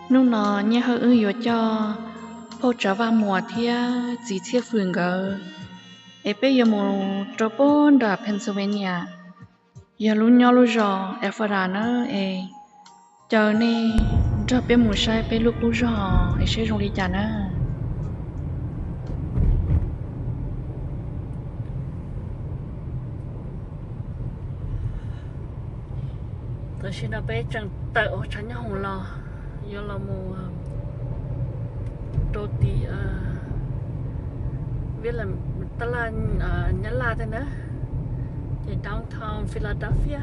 Hnub no Nyiaj Hawj wb yuav coj phauj Tsav Vaj Muas thiab txiv Txhiaj Fwm nkawd es peb yuav mus rau puag nram Pennsylvania, yog lub nyob lub zos Ephrata na, es caw nej nrog peb mus saib peb lub qub zog es saib zoo li cas na. Tam sim no peb tseem tawm hauv tshav nyob hoom los yuav los mus rau tim tab laj Nyab Laj tej na, ces downtown Philadelphia.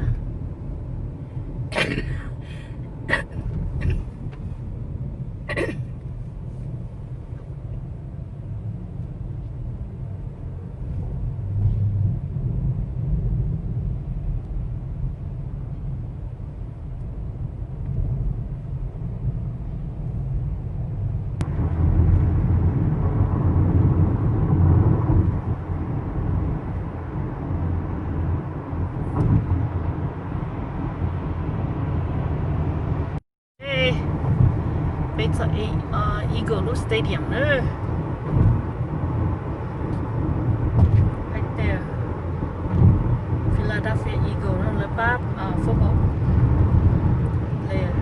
Peb txog Eagle lub stadium na. Philadelphia Eagle no lawv pab football player.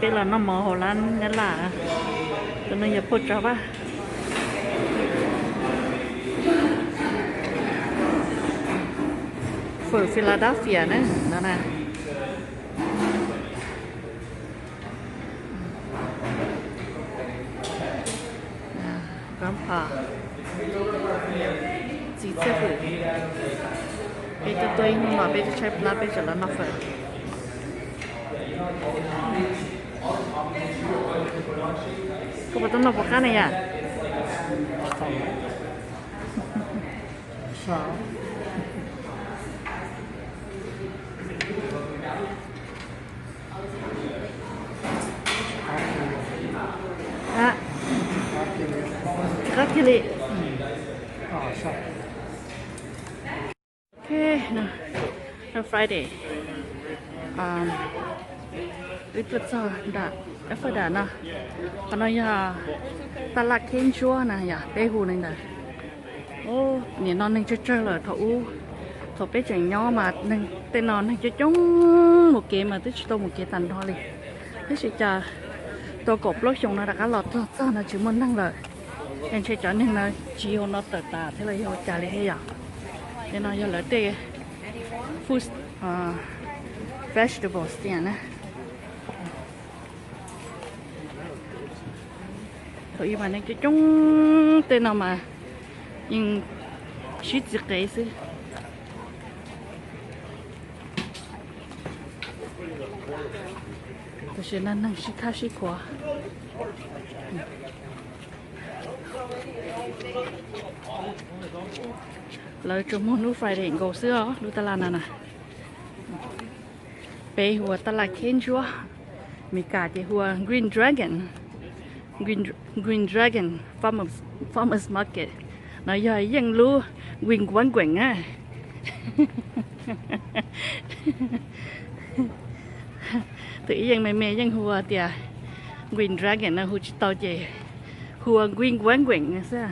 Peb los noj mov hauv lab Nyab Laj. Tus no yog phauj Tsav Vaj. Fawm Philadelphia na no na. Grandpa, txiv Txhiaj Fwm, peb tuaj tuaj ib hnub no peb twb tshaib plab peb tseem los noj fawm. Koj puas tau noj puas qab na yom? Tsis qab kiag li. Ok, no Friday, wb tuaj txog nram Ephrata no. Qhov no yog taj laj Kheb Ntsuab na yom, peb hu li ntawd. Nim no neeg tsawg tsawg lawm, thaum ub, thaum peb tseem nyob mas tej no neeg coob coob mus kev mas twb tsis tau mus kev tag nrho li. Tab sis cas tau kaum plaub xyoos no rov qab los txog txog no tsis muaj neeg lawm. Es ntshe cov neeg no tsiv hauv no tawm tas thiab los yog ua cas li thiab yom. Tej no yog lawv tej food, vegetables tiag na. Thaum ub mas neeg coob coob, tej no mas yeej sib txiv qev xwb. Tam sim no neeg sib khab sib khuav. Lawv tsuas muag lub Friday nkaus xwb os, lub taj laj no na. Peb hu ua taj laj Kheb Ntsuab, Meskas ces hu ua Green Dragon, Green Dragon Farmers Market. No yog yeej lub Green Dragon na. Tus ib yeej me me yeej hu ua tias Green Dragon no hu tsis tau ces hu ua Green Dragon xwb.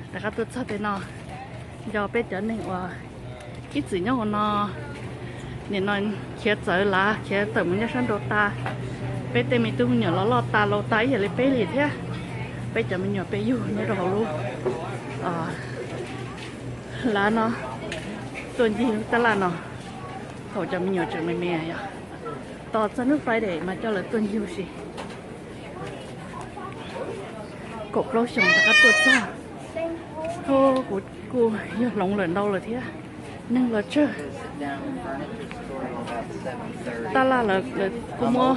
Rov qab tuaj txog tej no, nco peb cov neeg uas ib txwm nyob hauv no, nim no khiav txawv lav khiav tawm mus nyob sab nraud tas. Peb tej me tub me nyuam los loj tas laus tas ib yam li peb li thiab. Peb cov me nyuam peb yug nyob rau hauv lub lav no, tuaj ncig lub taj laj no. Thaum cov me nyuam tseem me me yog tos txog hnub Friday mas coj lawv tuaj ncig ua si. Kaum plaub xyoos rov qab tuaj txog. Kuv kuj yog hloov lawm ntau lawm thiab. Neeg los tsawg. Taj laj lawv kuj muab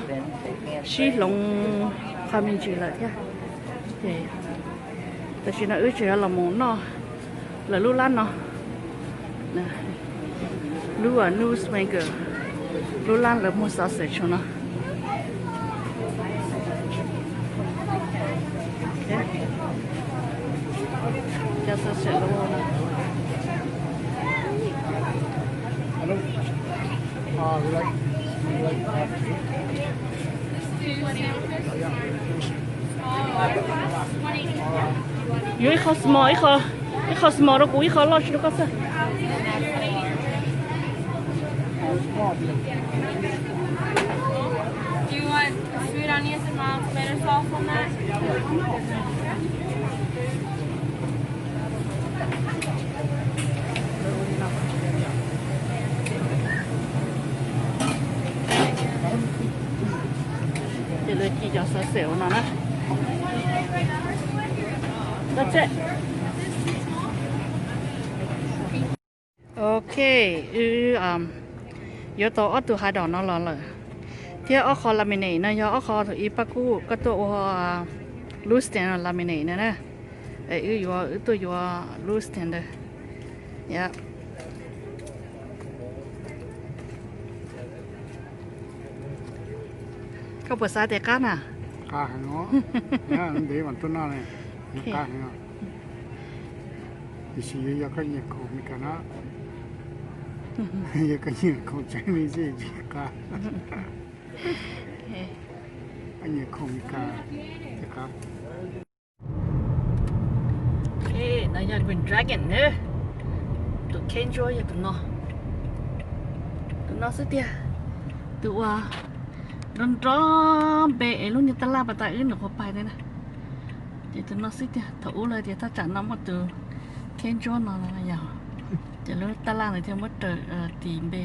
sib hloov qhov me ntsis lawm thiab. Ces Tam sim no wb tseem yuav los mus noj lawv lub lab no, lub Newsmaker, lub lab lawv muag sausage no. Cov sausage lawv ua no. Yuav ib qho small, ib qho, ib qho small rau kuv, ib qho large rau koj xwb. Do you want sweet onions and mild tomatoes also, Matt? Ces lawv ci cov sausage no na. That's it. Ok, wb yuav tau ob tug hot dog no los lawm, thiab ob qho lemonade no yog ob qho thaum ub Paj Kub koj tuaj ua Lewiston lemonade no na. Wb yuav, wb tuaj yuav Lewiston ntawd. Yep. Koj puas xav tias qab na? Qab heev os. Ntev mas tuaj noj ne, qab heev. Tiam sis yuav yog koj nyiam khoom Meskas na, yog koj nyiam khoom Chinese xwb tsis qab. Koj nyiam khoom Meskas ces qab. No yog Green Dragon na, tus khaub ntsuab yog tus no, tus no xwb tiag, tus uas nrov nrov npe es lub niag tab laj pas tas wb nyuam qhuav pais ntawd na. Ces tus no xwb tiag, thaum ub lawv tias thaj tsam no muaj tus khaub ntsuab no yog, ces lub tab laj ntawd thiaj muab raws tis npe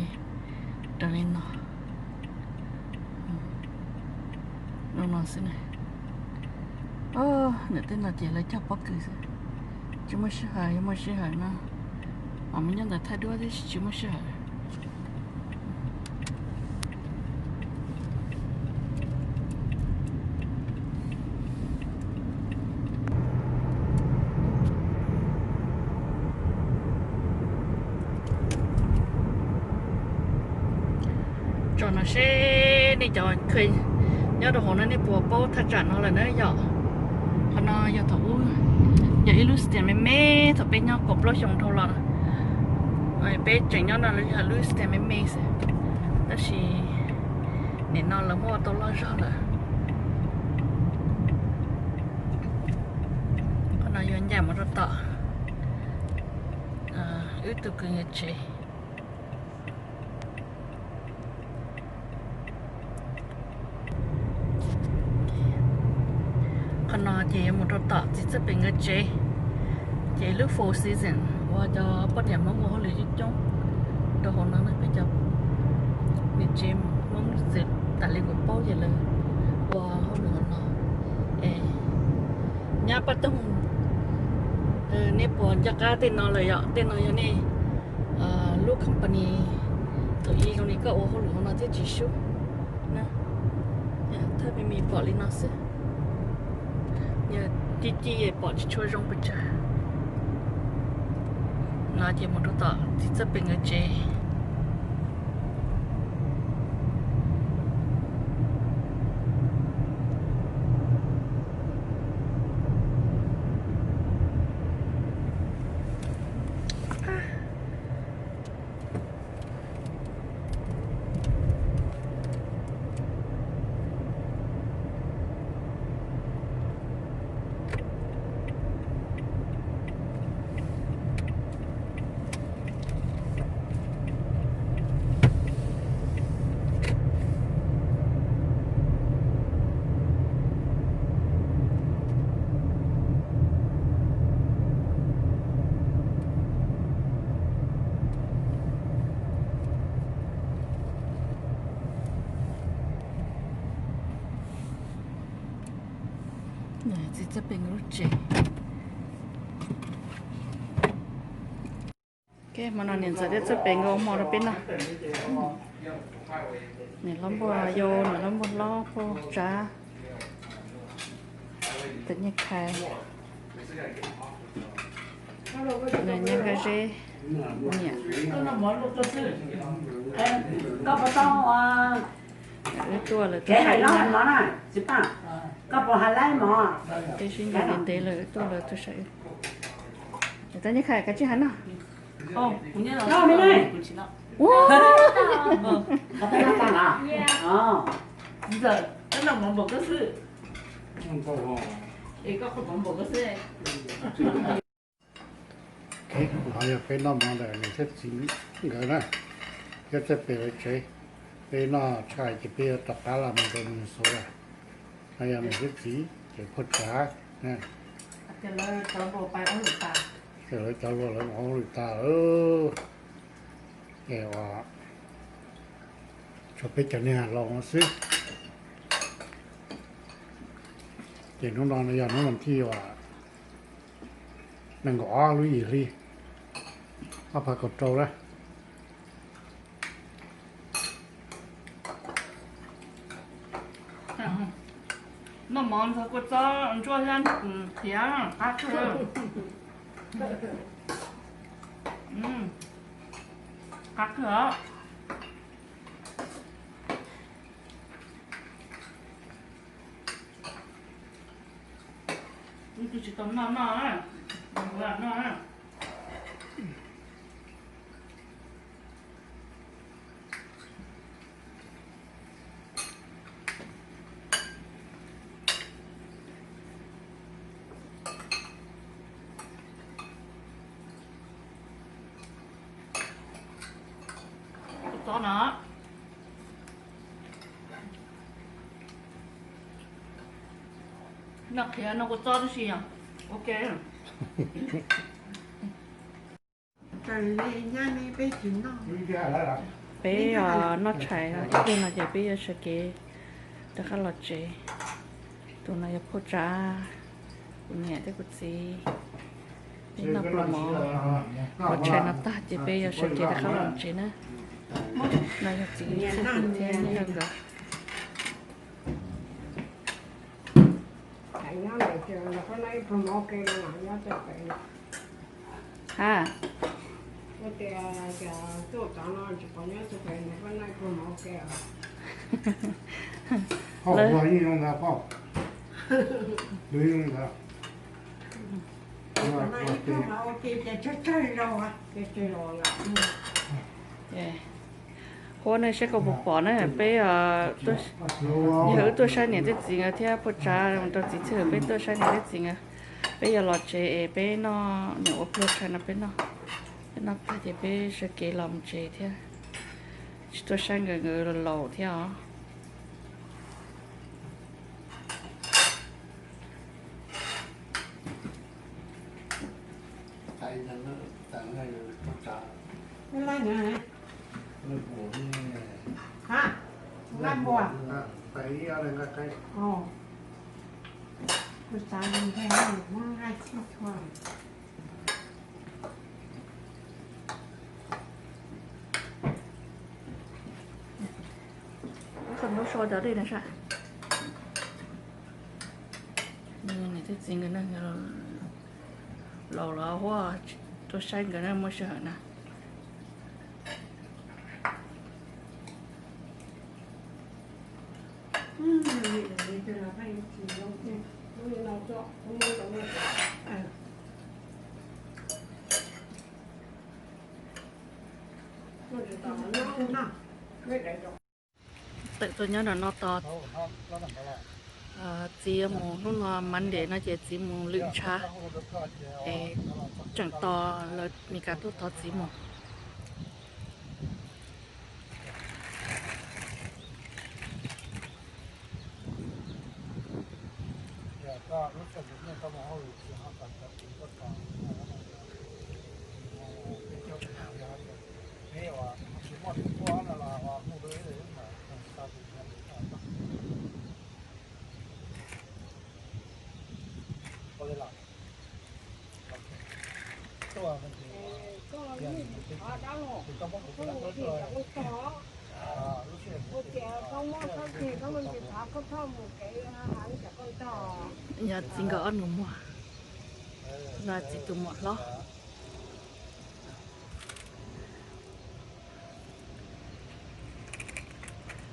raws li no. Zoo no xwb na. Niam tej no ces lawv cog pob kws xwb, tsis muaj sij hawm, yog muaj sij hawm no mas mus nyob ntawd thaij duab tib si, tsis muaj sij hawm. Tsom no seb nej cov nyob rau hauv no nej puas paub thaj tsam no lawm na yom. Qhov no yog thaum ub yog ib lub stand me me thaum peb nyob kaum plaub xyoo dhau los, peb tseem nyob no los yog lub stand me me xwb, tab sis nim no lawv muab ua tau loj zog lawm. Qhov no yuav ncaim mus rau tom wb tus kwv nkawd tsev. Qhov no ces yuav mus rau tom txiv txawj pem nkawd tsev, ces lub Four Seasons uas cov poj niam Hmoob ua hauj lwm coob coob rau hauv no na. Peb cov niam tsev Hmoob txwm tas li kuv paub ces lawv ua hauj lwm hauv no. Es nyab Paj Toog, nej puas nco qab tej no lawm yom? Tej no yog nej lub company thaum ub zoo li koj ua hauj lwm hauv no thiab tsis sub na. Thawj me me pom li no xwb, yog ci ci pom tsis tshua zoo pes tsawg. No ces mus rau tom txiv txawj pem nkawd tsev. Txiv txawj pem nkawd lub tsev. Hmo no niam ntxawm thiab txawj pem nkawd ua hmo rau peb noj. Niam hlob npua yau, niam hlob npua hlob, phauj Tsav, Txiv Nyiaj Khais, Nws nyob Hab Zeb, nyiam. Wb tuaj lawm tuaj saib wb na. Peb sib ncaws ntev ntev lawm wb tuaj lawm tuaj saib wb. Tab nyob kha kav tsij hais no. Qhov yog peb noj mov ntawm niam thiab txiv nkawd na, thiab txawj pem lawv tsev. Peb noj tshais ces peb yuav rov qab los mus rau Minnesota. No yog niam thiab txiv ces Phoj Tsav, ces lawv cov hluas lawv mus hauj lwm tas lawm. Es uas tshuav peb cov niag laus no xwb. Ces hnub no yog hnub vas thij uas nees nkaum ob lub yim hli, ob phav kaum rau na. Noj mov ntxuag kua txob ntsuab thiab qhiav qab kawg. Qab kawg os. Kuv tsis tau noj noj, kuv lam noj. Kua txob no, noj qhiav no kua txob tib si yom. Ok. Peb noj tshais ib pliag no ces peb yuav sawv kev rov qab los tsev. Tus no yog Phoj Tsav, kuv niam thiab kuv txiv. Peb noj pluas mov, ua tshais no tag ces peb yuav sawv kev rov qab los tsev na. No yog txiv Txhiaj Kwm thiab Nyiaj Hawj nkawd. Ha. Huab nej saib koj puas pom na, peb, yog wb tuaj saib niam thiab txiv nkawd thiab Phoj Tsav mus rau txiv Txhiaj Kwm, peb tuaj saib niam thiab txiv nkawd. Peb yuav los tsev es peb noj, niam ua pluas tshais no peb noj. Peb noj tag ces peb sawv kev los mus tsev thiab. Tsis tuaj saib nkawd, nkawd laus thiab os. Ub, koj muab so cov dej no saib. Niam thiab txiv nkawd laus los huab, tuaj saib nkawd na muaj sij hawm na. Tawm tuaj nyob nram no tos txiv mus, hnub no Monday no ces txiv mus lwm tshav, es tseem tos lawv Meskas tuaj tos txiv mus. Yog txiv nkawd ob nus muag. Txiv tus muam hlob.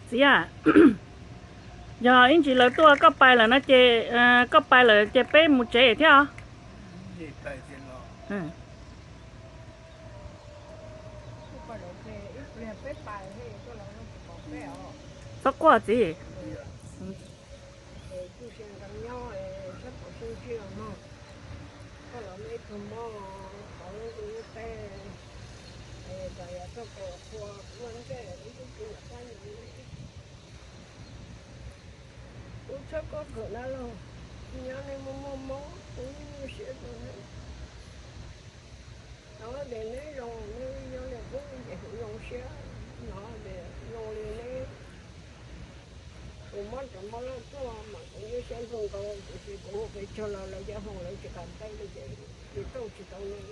Txiv a, yog ib ntsis lawv tuaj koj pais lawm no ces, koj pais lawm ces peb mus tsev thiab os. Txhob quaj txiv. Kuv txhob quaj kawm na los, nyob nej muaj muaj mob, kuv nyuaj siab rau nej. Hnov tias neb zoo, neb nyob li qub ces kuv zoo siab. Hnov tias zoo li neb, kuv mob cov mob loj tuaj mas kuv nyuaj siab kawg nkaus, tiam sis kuv hu pes tsawg los lawv cov hau lawv tsis kam teb li ces tsis tau tsis tau nej.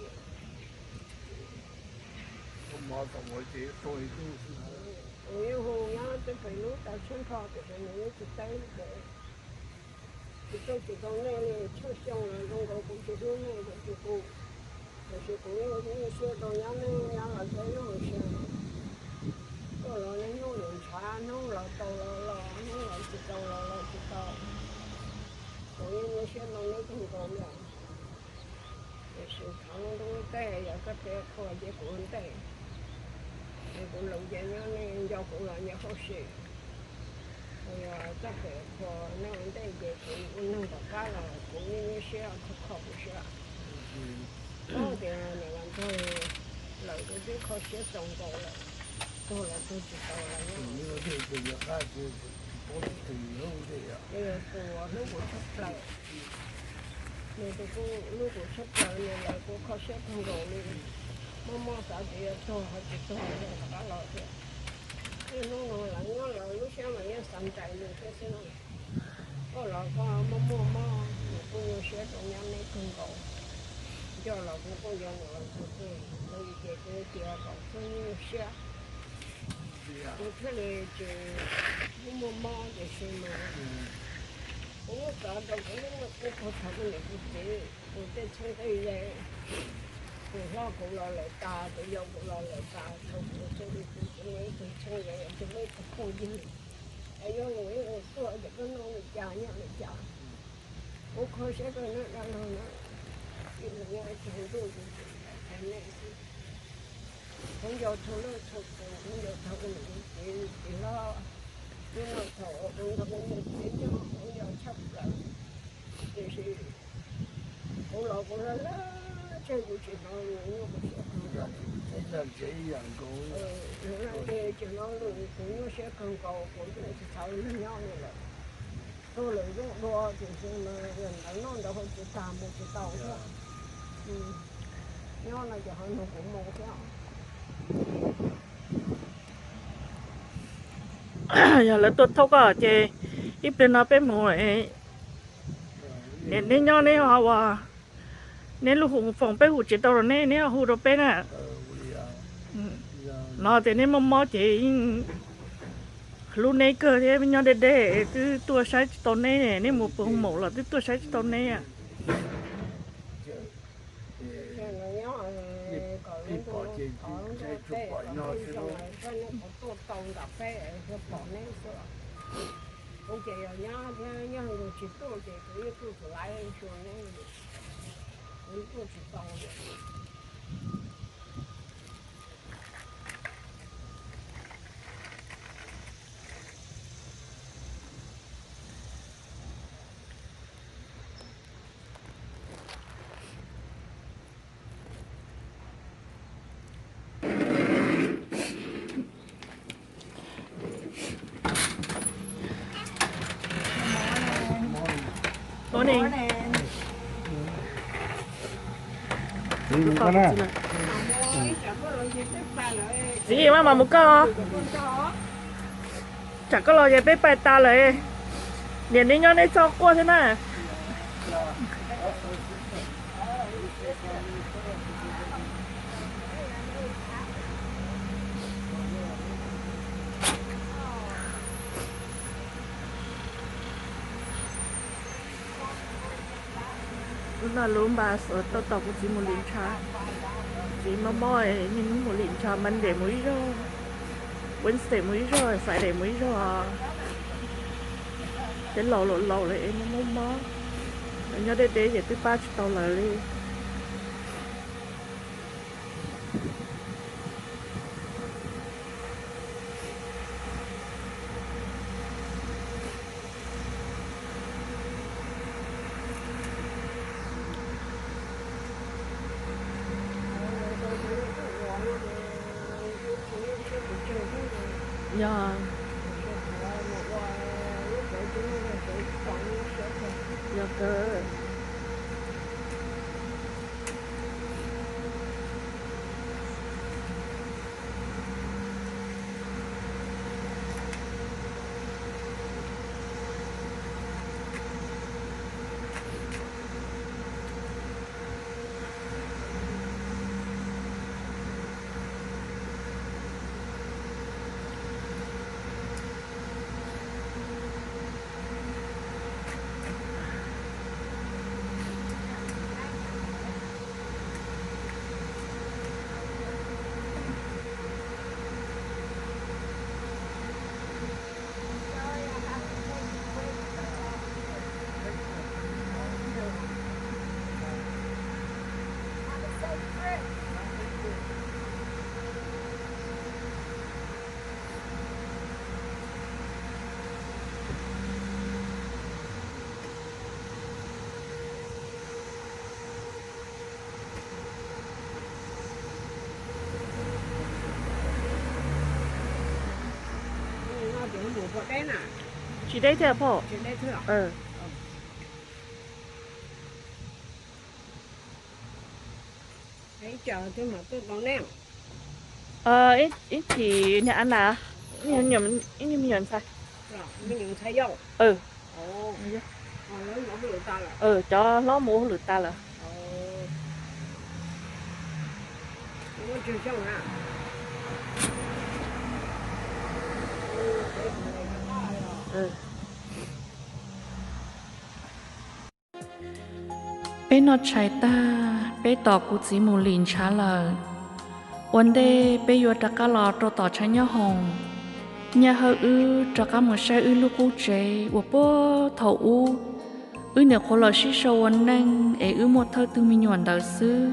Kuv yeej hu nyob tej pem lub tav tshuab nrho tiam sis nws yeej tsis teb li ces tsis tau tsis tau nej li. Tshuaj xyoo los zoo nkaus kuv tsis hlub nej, kuv tsis hu, tiam sis kuv yeej nyuaj siab rau nyob nej nyob los thiab ib lub sij hawm. Koj los niaj hnub lwm ntshav, hnub los tau los los, hnub los tsis tau los los tsis tau. Kuv yeej nyuaj siab rau neb kawg nkaus li. Tiam sis thov lub ntuj lub teb yog koj qhia qhua ces kuv ua ntej, es kuv los ces nyob nej nco kuv los nyob hauj sim. Yog koj qhia qhua nej ua ntej ces kuv ua neeg tom qab los kuv yeej nyuaj siab kho kho kuv siab. Tias niam los nrog lawm kuv twb kho siab txaus nkaus lawm, tuag los tuag tsis tau los nyob. Nws tus hlub kuv tshaj plaws, nws tus kuj hlub kuv tshaj plaws, nws lawv kuv kho siab kawg nkaus li. Muaj muaj xav tias yuav tuag ho tsis tuag li rov qab los thiab. Niaj hnub no lawv nyob lawv lub siab mas yeej xav nraim nws thiab xwb. Koj los koj muaj muaj mob, nws kuj nyuaj siab rau nyob neb kawg nkaus. Nco los kuv kuj yuav nws los txog twg, los ces kuv tias kom txhob nyuaj siab. Kuv thiaj li tsis muaj muaj mob tiam sis mas kuv muab txov rau kuv lub neej kuj puag thaum kuv niam kuv txiv, kuv tej txheeb tej ze, tus hlob kuv los lawm tas, tus yau kuv los lawm tas, thaum kuv thiaj li kuv tsis muaj ib tug txheeb ze, tsis muaj ib tug phooj ywg. Es yog mus ib mus tuaj ces koj noj li cas nyob li cas. Kuv kho siab kawg na dab laug na, ib tug nyob ib tug ntuj, kuv tsis hais nej xwb. Kuv nco txhua leej txhua tus, kuv nco thaum kuv niam kuv txiv tsis hlob, kuv nco thaum kuv nrog kuv niam txiv nyob, kuv nco tshaj plaws. Tiam sis kuv los kuv laj laj tseg, kuv tsis hnov lus, nyuaj kuv siab kawg nkaus. Tsis hnov lus, kuv nyuaj siab kawg nkaus, kuv tsis xav nrog nyob li lawm. Tuag lawm zoo dua tiam sis mas ntawv noj ntawv haus tsis tag, mus tsis tau thiab. Nyob no ces ho nug kuv mus thiab. Yog lawv tuaj thauj koj ces ib pliag no peb mus. Niam neb nyob neb ho ua, neb lub hu foom peb hu tsis tau rau neb, neb ho hu rau peb na. No tias neb muaj mob ces yeej hlub neb kawg thiab, nyob deb deb twb tuaj saib tsis tau neb, neb mus puag mus los twb tuaj saib tsis tau neb. Kuv ces yog nyob thiab nyob nws tsis tuaj ces kuv yeej tuaj txog laiv xyuas neb, kuv yeej tuaj tsis tau li. Txiv, mas mus koj, tsam koj los ces peb pais tas lawm. Niam neb nyob neb txhob quaj thiab na. No lub npas uas tuaj tos kuv txiv mus lim ntshav. Txiv mob mob, niaj hnub mus lim ntshav, Monday mus ib zaug, Wednesday mus ib zaug, Friday mus ib zaug. Ces laus los laus lawm es mob mob, nyob deb deb ces twb pab tsis tau lawv li. Yog, yog kawg. Tsis deb thiab phauj. Ib chim niag Ana, ib nyuag me nyuam ntxhais. Cov hlob mus ua hauj lwm tas lawm. Peb noj tshais tag, peb tos kuv txiv mus lim ntshav lawm. Ua ntej peb yuav rov qab los rau tom tshav nyob hoom, Nyaj Hawj wb rov qab mus saib wb lub qub tsev uas puag thaum ub wb nyuam qhuav los sib sau ua neej es wb muaj thawj tug me nyuam ntawd xwb.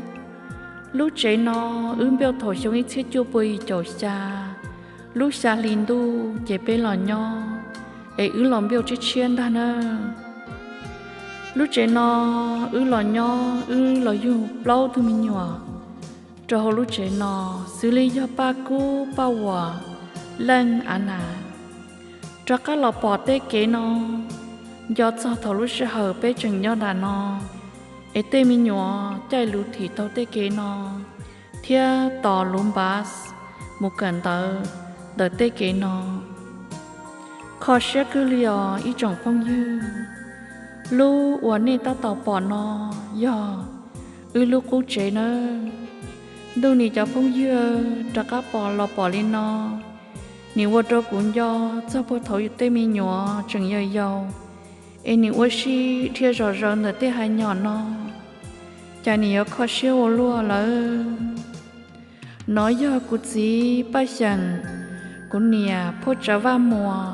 Lub tsev no wb npeuj thaum xyoo ib txhiab cuaj pua yim caum xya, lub xya hli ntuj ces peb los nyob, es wb los npeuj tshiab tshiab ntag na. Lub tsev no wb los nyob, wb los yug plaub tug me nyuam rau hauv lub tsev no, xws li yog Paj Kub, Paj Vuam, Leej, Ana. Rov qab los pom tej kev no, nco txog thaum lub sij hawm peb tseem nyob nram no, es tej me nyuam caij lus thim tau tej kev no, thiab tos lub npas mus kawm ntawv ntawm tej kev no. Kho siab kawg li os ib tsoom phooj ywg. Lub uas nej tab tom pom no yog wb lub qub tsev nawb. Ntuj nim cov phooj ywg, rov qab pom los pom li no, nim ua rau kuv nco txog puag thaum tej me nyuam tseem yau yau, es nim ua si dhia zom zaws ntawm tej hav nyom no, cas nim yuav kho siab ua luaj lawm. Nov yog kuv txiv Paj Xyeem, kuv niam Phauj Tsav Vaj Muas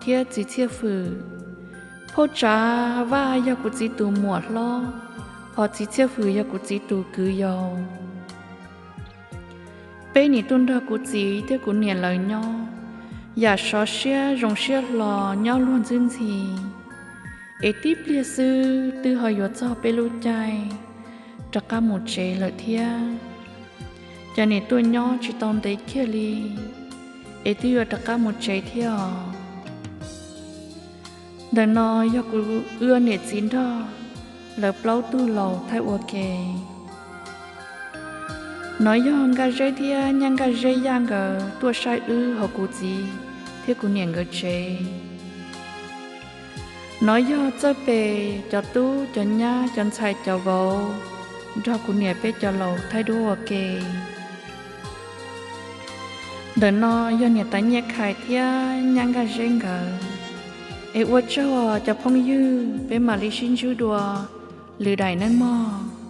thiab txiv Txhiaj Fwm. Phauj Tsav Vaj yog kuv txiv tus muam hlob, hos txiv Txhiaj Fwm yog kuv txiv tus kwv yau. Peb nim tuaj nrog kuv txiv thiab kuv niam lawv nyob, yam sov siab zoo siab hlo nyob luag ntxwb ntxhi. Es tib pliag xwb twb ho yuav txog peb lub caij rov qab mus tsev lawm thiab. Cas nim tuaj nyob tsis tau ntev kiag li, es twb yuav rov qab mus tsev thiab os. Ntawm no yog kuv wb niam txiv nrog lawv plaub tug laus thaij ua ke. Nov yog Nkaj Zeb thiab Nyab Nkaj Zeb Yaj nkawd tuaj saib wb hauv kuv txiv thiab kuv niam nkawd tsev. Nov yog Txawj Pes cov tub cov nyab cov ntxhais cov vauv nrog kuv niam peb cov laus thaij duab ua ke. Ntawm no yog niam tais Nyiaj Khais thiab Nyab Nkaj Zeb nkawd. Es ua tsaug cov phooj ywg, peb mam li sib ntsib dua Lwm daim neej mog.